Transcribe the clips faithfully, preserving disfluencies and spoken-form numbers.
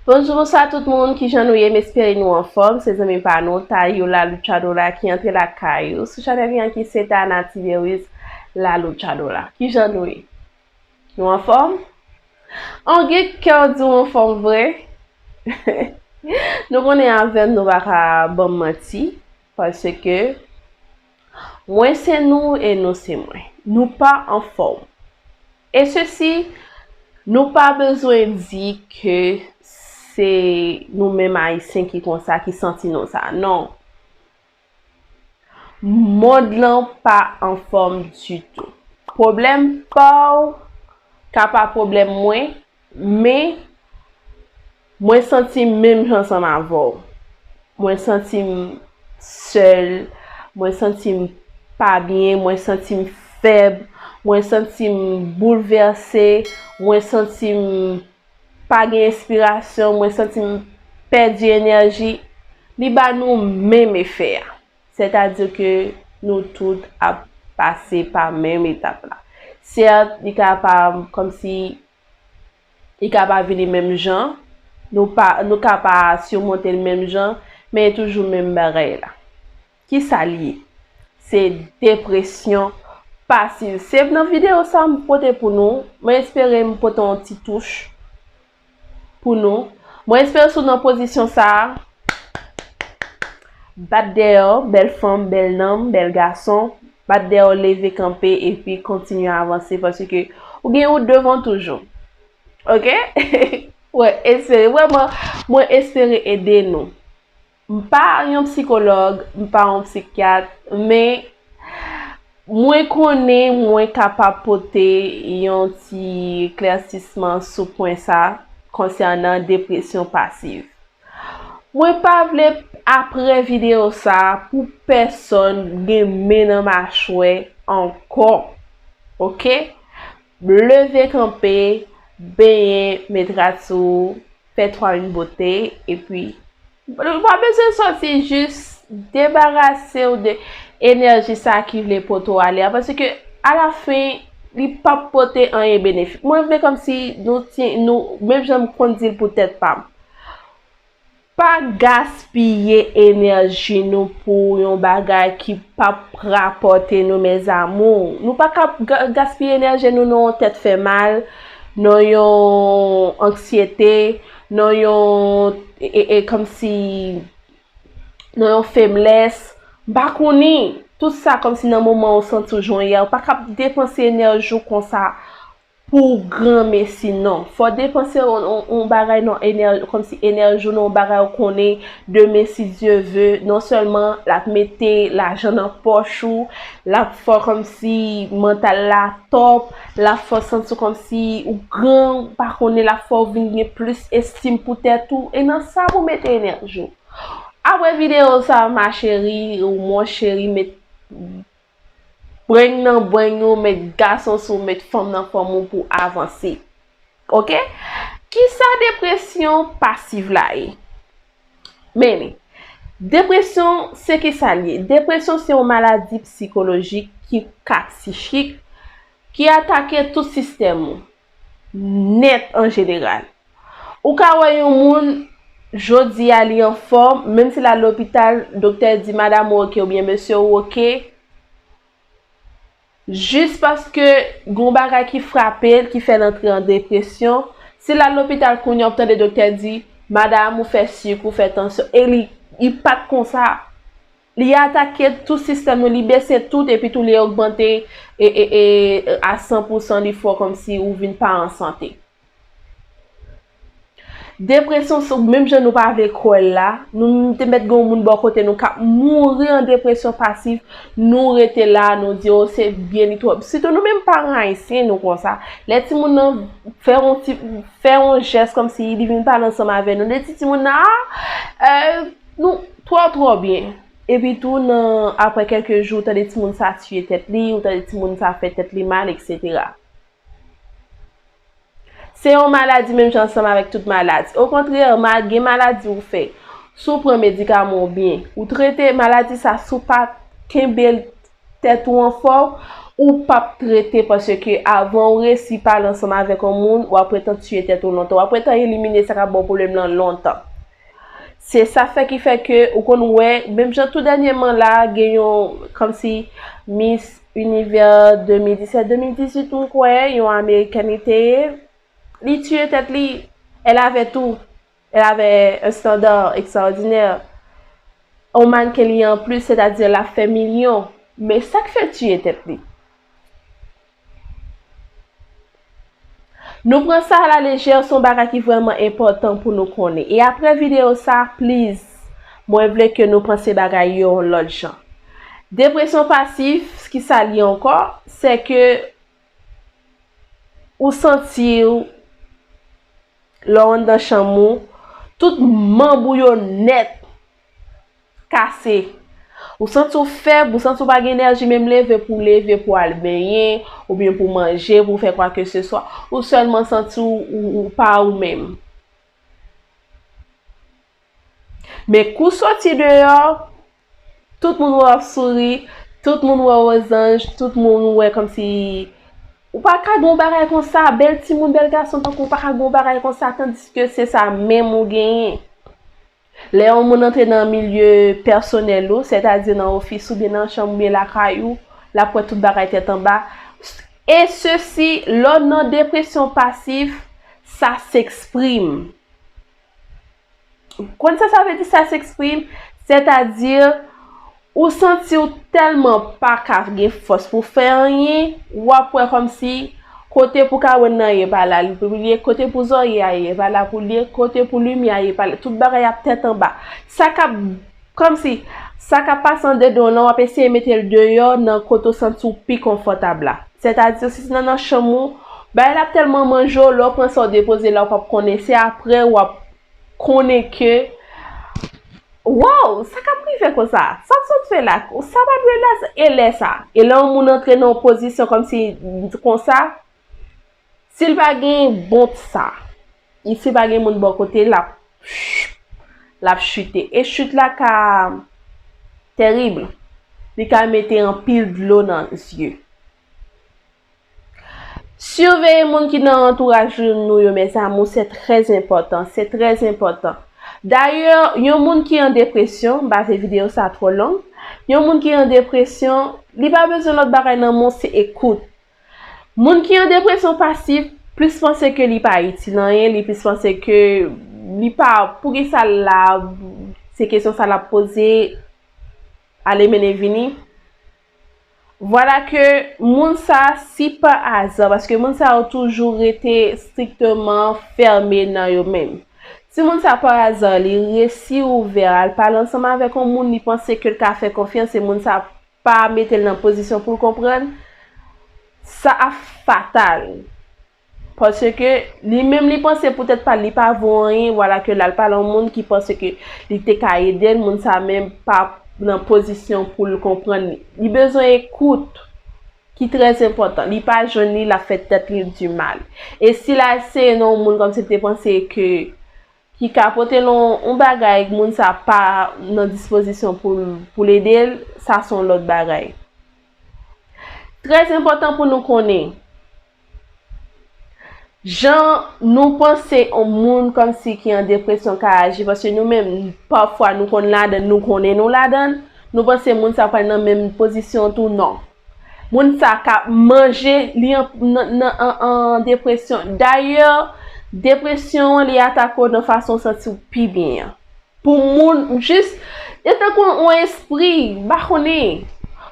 Bonjou, bonswa tout moun, kijan nou ye? M espere nou anfòm. Se zanmi pa nou, Tayola Luchadora ki antre lakay ou sou chanèl Yankee Seta Nativeris La Luchadora. Kijan nou ye? Nou anfòm? An gen kè w di w anfòm vre? Nou konnen avè m, nou pa ka ban m manti, paske mwen se nou e nou se mwen. Nou pa anfòm. E sesi, nou pa bezwen di ke se nou menm Ayisyen ki konsa, ki santi nou sa. Non. Mond lan pa anfòm ditou. Pwoblèm pa w ka pa pwoblèm mwen, men mwen santi m menm jan ansanm avè w. Mwen santi m sèl, mwen santi m pa byen, mwen santi m fèb, mwen santi m boulvèse, mwen santi m pa gen enspirasyon, mwen santi m pèdi enèji. Li ba nou menm efè a. Sètadi ke nou tout ap pase pa menm etap la. Sèt, li ka pa kòmsi li ka pa vini menm jan, nou pa, nou ka pa simonte l menm jan, men e toujou menm bagay la. Kisa l ye? Se depresyon pasiv. Se nan videyo sa m pote pou nou. Mwen espere m pote yon ti touch pou nou. Mwen espere si w nan pozisyon sa a, bat dèyè w, bèl fanm, bèl nonm, bèl gason, bat dèyè w, leve kanpe epi kontinye avanse paske ou gen wout devan w toujou. Ok? Mwen espere, vrèman, mwen espere ede nou. M pa yon sikològ, m pa yon sikyat, men mwen konnen mwen kapab pote yon ti eklèsisman sou pwen sa konsènan depresyon pasiv. Mwen pa vle apre videyo sa pou pèsonn gen men nan machwè ankò. Ok? Leve kanpe, benyen, met rad sou ou, fè twa minit bote, epi ou pa bezwen sòti, jis debarase w de enèji sa ki vle pote w ale a, paske alafen, li p ap pote anyen benefik. Mwen vle kòmsi nou ti, nou, menm jan m konn di l pou tèt pa m. Pa gaspiye enèji nou pou yon bagay ki p ap rapòte nou, mes amours. Nou pa ka ga-, gaspiye enèji nou nan yon tèt fè mal, nan yon anksyete, nan yon, e, e, e, kòmsi, nan yon feblès. M pa konnen. Tout sa kòmsi nan moman ou santi w jan w ye a, ou pa ka depanse enèji w konsa pou granmesi, non. Fò depanse yon, yon, yon bagay nan enèji, kòmsi enèji w nan yon bagay ou konnen demen, si Dye ve, non sèlman l ap mete lajan nan pòch ou, l ap fè w kòmsi mantal la tòp, l ap fè w santi w kòmsi ou gran, ou pa konnen, l ap fè w vin gen plis estim pou tèt ou, e nan sa pou mete enèji w. Apre videyo sa, ma chérie ou mon chéri, met bren nan bren ou, met gason sou ou, met fanm nan fanm ou pou avanse. Ok? Kisa depresyon pasiv la ye? Men li. Depresyon, se kisa l ye? Depresyon se yon maladi sikolojik ki ka sichik, ki atake tout sistèm ou nèt an jeneral. Ou ka wè yon moun, jodi a li anfòm, menm si l al lopital, doktè di madanm ou oke oubyen mesye ou oke, jis paske gon bagay ki frape l, ki fè l antre an depresyon. Si l al lopital kounye a, w ap tande doktè di, madanm ou fè sik, ou fè tansyon, e li, li pa t konsa. Li atake tout sistèm nou, li bese tout, epi tou li ogmante e, e, e, a san pou san, li fè w kòmsi ou vin pa an sante. Depresyon, se menm jan nou pa vle kwè l la, nou te mèt gen yon moun bò kote nou k ap mouri an depresyon pasiv, nou rete la, nou di, o, se byen, li twò. Sitou nou menm paran ayisyen, nou konsa. Lè timoun nan fè yon ti, fè yon jès kòmsi li vin pale ansanm avè nou, nou di timoun nan, a, e, nou twò, twò byen. Epi tou, nan, apre kèlke jou, ou tande timoun sa tiye tèt li, ou tande timoun sa fè tèt li mal, etsetera. Se yon maladi menm jan ansanm avèk tout maladi. Okontrè, ma-, gen maladi ou fè, si w pran medikaman w byen, ou trete maladi sa, si w pa kenbe l tèt ou anfòm, ou p ap trete, paske avan ou resi pale ansanm avèk yon moun, w ap ret an tiye tèt ou lontan, w ap ret an elimine sa k ap ba w pwoblèm lan lontan. Se sa fè ki fè ke ou konn wè, menm jan tou dènyèman la, gen yon, kòmsi Miss Univers de mil disèt, de mil dizuit, m kwè, yon amerikèn li te ye, li tiye tèt li, elle avait tout, elle avait un standard extraordinaire. On mannequin li an plis, sètadi l ap fè milyon. Men sa k fè l tiye tèt li? Nou pran sa a la lejè, se yon bagay ki vrèman enpòtan pou nou konnen. E apre videyo sa, please, mwen vle ke nou panse bagay yo yon lòt jan. Depresyon pasif, ki sa l ye ankò? Se ke ou santi w, lè w anndan chanm ou, tout manm ou yo nèt kase. Ou santi w fèb, ou santi w pa gen enèji menm leve pou w leve, pou w al benyen, oubyen pou w manje, pou w fè kwakeseswa. Ou sèlman santi w, ou, ou pa ou menm. Men kou soti deyò, tout moun wè w ap souri, tout moun wè w ozanj, tout moun wè kòmsi ou pa ka gen yon bagay konsa, bèl timoun, bèl gason tankou w pa ka gen yon bagay konsa, tandiske se sa menm ou genyen. Lè yon moun antre nan milye pèsonèl ou, sètadi nan ofis ou, byen nan chanm ou, byen lakay ou, l ap wè tout bagay tèt anba. E sesi, lè w nan depresyon pasif, sa s'exprime. Konn sa sa vle di, sa s'exprime? Sètadi, ou santi w tèlman pa ka gen fòs pou fè anyen, w ap wè kòmsi kote pou kawonn nan ye pa la pou l ye, kote pou zòrye a ye pa la pou l ye, kote pou limyè a ye pa la, tout bagay ap tèt anba. Sa k ap, kòmsi, sa k ap pase andedan w lan, w ap eseye mete l deyò nan kote w santi w pi konfòtab la. Sètadi, si se nan, nan chanm ou, bagay la ap tèlman manje w, lè w pran sa w depoze la, w p ap konnen. Se apre w ap konnen ke, wow, sa k ap rive konsa? Sa m sot fè la? Sa pa dwe la, e lè sa? E lè yon moun antre nan yon pozisyon kòmsi konsa, si l pa gen bon sa, si l pa gen moun bò kote l, l ap, l ap chite. E chit la ka tèrib. Li ka mete anpil dlo nan zye. Siveye moun ki nan antouraj nou yo, mes amours, se trè enpòtan, se trè enpòtan. Dayè, yon moun ki an depresyon, m pa vle videyo sa twò long, yon moun ki an depresyon, li pa bezwen lòt bagay nan mond, se ekout. Moun ki an depresyon pasif plis panse ke li pa itil anyen, li plis panse ke li pa, poukisa l la, se kesyon sa l ap poze, ale mennen vini. Vwala ke moun sa, si pa aza, paske moun sa yo toujou rete strikteman fèmen nan yo menm. Si moun sa pa aza, li resi ouvè al pale ansanm avèk yon moun, li panse ke l ka fè konfyans e moun sa pa mete l nan pozisyon pou l konprann, sa ap fatal. Paske li menm li panse pou tèt pa l, li pa vo anyen, vwala ke l al pale yon moun ki panse ke li te ka ede l, moun sa menm pa nan pozisyon pou l konprann li. Li bezwen ekout ki trè enpòtan. Li pa jwenn li, l ap fè tèt li di mal. E si l al seye nan yon moun kòmsi l te panse ke ki ka pote l yon, yon bagay, moun sa pa nan dispozisyon pou l, pou l ede l, sa se yon lòt bagay. Trè enpòtan pou nou konnen jan nou panse yon moun kòmsi ki an depresyon ka aji, paske nou menm, pafwa, nou konn ladann, nou konnen nou ladann, nou panse moun sa pral nan menm pozisyon tou, non. Moun sa ka manje, li an, nan, nan, an, an depresyon. Dayè, depresyon an, li atake w nan fason w santi w pi byen an. Pou moun, jis, li tankou yon espri, m pa konnen.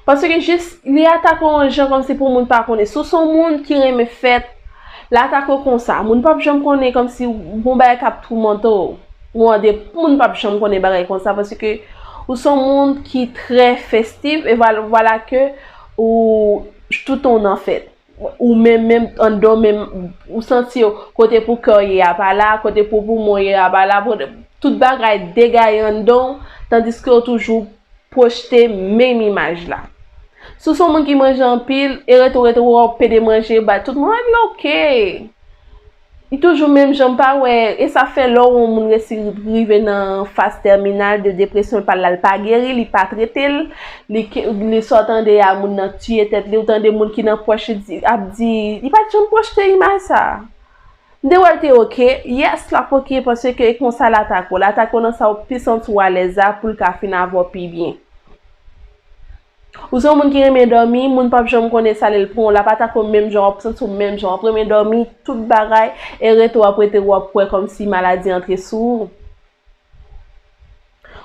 Paske jis, li atake w yon jan kòmsi pou moun pa konnen. Si w se yon moun ki renmen fèt, l atake w konsa. Moun p ap janm konnen kòmsi gon bagay k ap toumante w. Ou an de, moun p ap janm konnen bagay konsa, paske ou se yon moun ki trè festif, e vwal-, vwala ke ou toutan w nan fèt. Ou menm, menm anndan w menm, ou santi w kote pou kè w ye a pa la, kote pou poumon w ye a pa la, kote, tout bagay degaye anndan w, tandiske w toujou pwojte menm imaj la. Si w se yon moun ki manje anpil, e rete w, rete w, w ap pede manje, bay tout moun, ah, l oke. Li toujou menm jan, m pa wè, e sa fè lè w wè yon moun resi rive nan faz tèminal de depresyon pa l la, l pa geri, li pa trete l, li, li sa w tande a moun nan tiye tèt li, ou tande moun ki nan pwòch li di, ap di, li pa t janm pwojte imaj sa. M te wè l te oke, yes, l ap oke, paske e konsa l atake w, l atake w nan sa w pi santi w alèz la pou l ka fin avè w pi byen. Ou se yon moun ki renmen dòmi, moun p ap janm konnen sa lè l pran w, l ap atake w menm jan, w ap santi w menm jan, w ap renmen dòmi, tout bagay, e rete w ap rete w ap wè kòmsi maladi antre sou ou.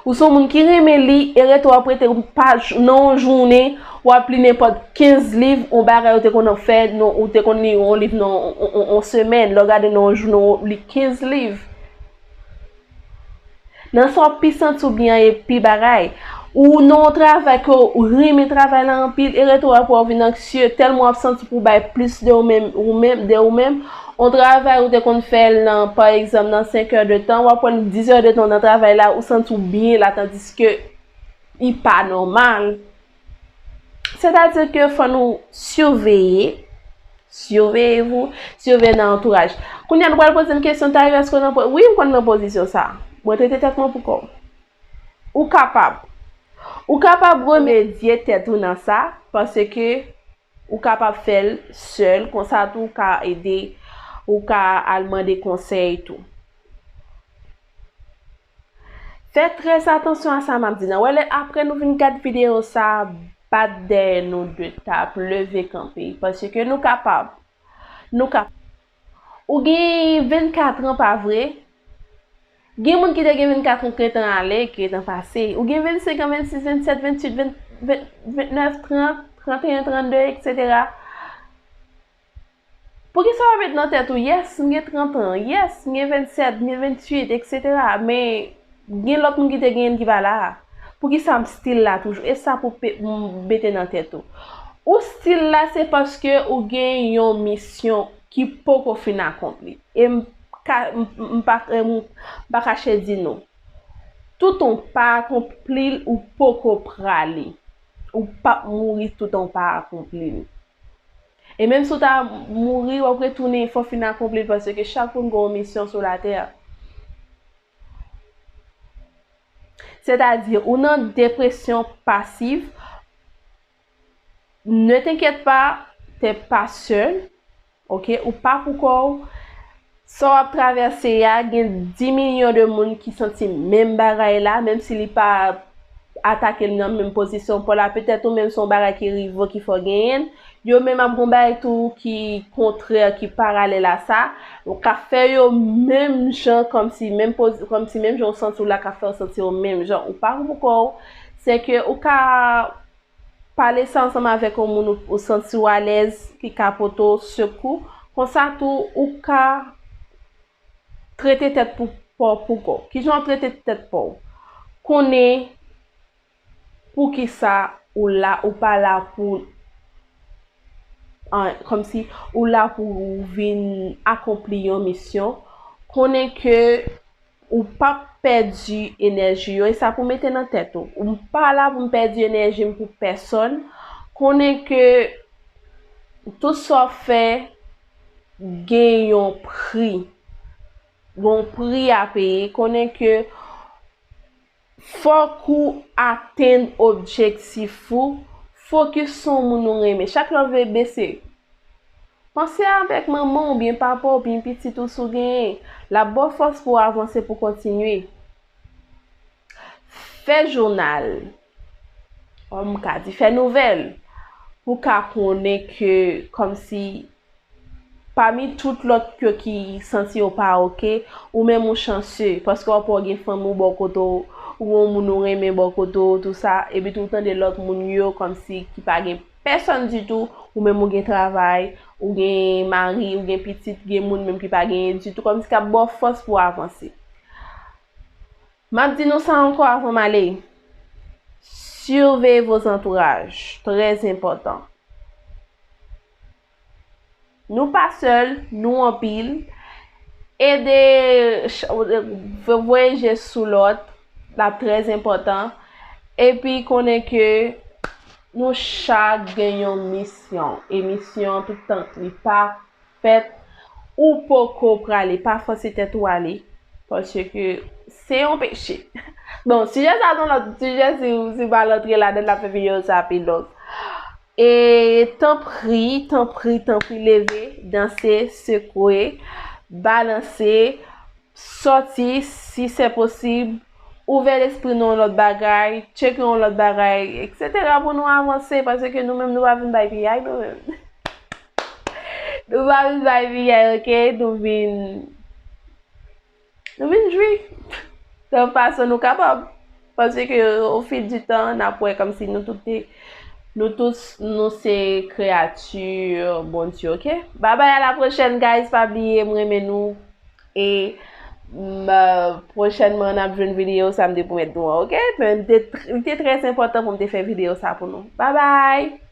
Ou se yon moun ki renmen li, e rete w ap rete w pa nan yon jounen, w ap li nenpòt kenz liv, yon bagay ou te konn ap fè, ou te konn li yon liv nan yon semèn, lè w gade nan yon jounen, w li kenz liv. Nan sa w pi santi w byen an epi bagay. Ou nan yon travay ke w renmen travay la anpil, e rete w ap wè w vin anksye, tèlman w ap santi pou w bay plis de ou menm, ou menm, de ou menm. Yon travay ou te konn fè l nan, pa egzanp, nan senk è de tan, w ap wè l dis è de tan nan travay la, ou santi w byen la, tandiske li pa nòmal. Sètadi ke fò nou siveye, surveillez-vous, siveye nan antouraj. Kounye a nou pral poze m kesyon, Tayo, èske w nan po-, wi, m konn nan pozisyon sa. Mwen trete tèt mwen pou kò m. Ou kapab. Ou kapab remedye tèt ou nan sa, paske ou kapab fè l sèl, konsa tou ou ka ede, ou ka al mande konsèy tou. Fè trè atansyon a sa m ap di nan. Wè lè apre nou vin gad videyo sa, bat dèyè nou de tap, leve kanpe, paske nou kapab. Nou ka. Ou gen vennkat an, pa vre? Gen moun ki te gen vennkat an, ki gentan ale, ki gentan pase. Ou gen vennsenk an, vennsis, vennsèt, vennwit, ven, ven, vennèf, trant, tranteyen, trannde, etsetera. Poukisa w pa met nan tèt ou, yes, m gen trant an, yes, m gen vennsèt, m gen vennwit, etsetera. Men, gen lòt moun ki te genyen ki pa la a. Poukisa m still la toujou? E sa pou pe-, m mete nan tèt ou. Ou still la, se paske ou gen yon misyon ki poko fin akonpli. E m ka, m, m pa, m pa kache di nou. Toutan w pa akonpli l, ou poko prale. Ou p ap mouri toutan w pa akonpli l. E menm si w ta mouri, w ap retounen, fò w fin akonpli l, paske chak moun gen yon misyon sou latè. Sètadi, ou nan depresyon pasiv, ne t'inquiète pas, t'es pas seul, oke? Ou pa pou kò w. Sa w ap travèse a, gen dis milyon de moun ki santi menm bagay la, menm si li pa atake l nan menm pozisyon pa w la, petèt ou menm se yon bagay ki rive w ki fè w genyen l. Yo menm ap gen yon bagay tou ki kontrè, ki paralèl a sa, k ap fè yo menm jan, kòmsi menm poz-, kòmsi menm jan w santi w la, k ap fè w santi w menm jan. Ou pa pou kò w, se ke ou ka pale sa ansanm avèk yon moun ou, ou santi w alèz, ki ka pote w sekou. Konsa tou, ou ka trete tèt pou, pa w pou kò w. Kijan w ap trete tèt pa w? Konnen poukisa ou la, ou pa la pou, an, kòmsi ou la pou w vin akonpli yon misyon. Konnen ke ou p ap pèdi enèji yo, e sa pou mete nan tèt ou. M pa la pou m pèdi enèji m pou pèsonn. Konnen ke tout sa w fè gen yon pri. Gen yon pri a peye. Konnen ke fòk ou atenn objektif ou. Fokis sou moun ou renmen. Chak lè w vle bese, panse avèk manman w oubyen papa w oubyen pitit ou si w genyen. L ap ba w fòs pou w avanse, pou w kontinye. Fè jounal. Kòm m ka di, fè nouvèl. Pou w ka konnen ke, kòmsi, pami tout lòt yo ki santi yo pa oke, ou menm ou chanse, paske w ap wè w gen fanmi w bò kote w, ou gen yon moun ou renmen bò kote w, tou sa, epi tou w tande lòt moun yo kòmsi ki pa gen pèsonn ditou, ou menm ou gen travay, ou gen mari, ou gen pitit, gen moun menm ki pa genyen ditou, kòmsi k ap ba w fòs pou w avanse. M ap di nou sa ankò avan m ale. Surveillez vos entourages, trè enpòtan. Nou pa sèl, nou anpil. Ede, ch-, voye je sou lòt, l ap trè enpòtan. Epi konnen ke nou chak gen yon misyon. E misyon an tout tan li pa fèt, ou poko prale, pa fòse tèt ou ale, paske se yon peche. Bon, sijè sa se yon lòt sijè, si, si w pa antre ladan l, l ap fè videyo sa pi long. E tanpri, tanpri, tanpri, leve, danse, sekwe, balanse, sòti, si se posib, ouvè lespri nou yon lòt bagay, tcheke yon lòt bagay, etsetera, pou nou avanse, paske nou menm, nou pa vin bay piyay, nou menm. Nou pa vin bay piyay, oke? Nou vin, nou vin jwi nan fason nou kapab. Paske, au fil du temps, n ap wè kòmsi nou tout te, nou tout, nou se kreyati Bondye, oke? Bye bye, à la prochaine, guys. Pa bliye, m renmen nou. E, m, pwochènman, n ap jwenn videyo sa m te pwomèt nou an, oke? Men m te tr-, li te trè enpòtan pou m te fè videyo sa pou nou. Bye bye!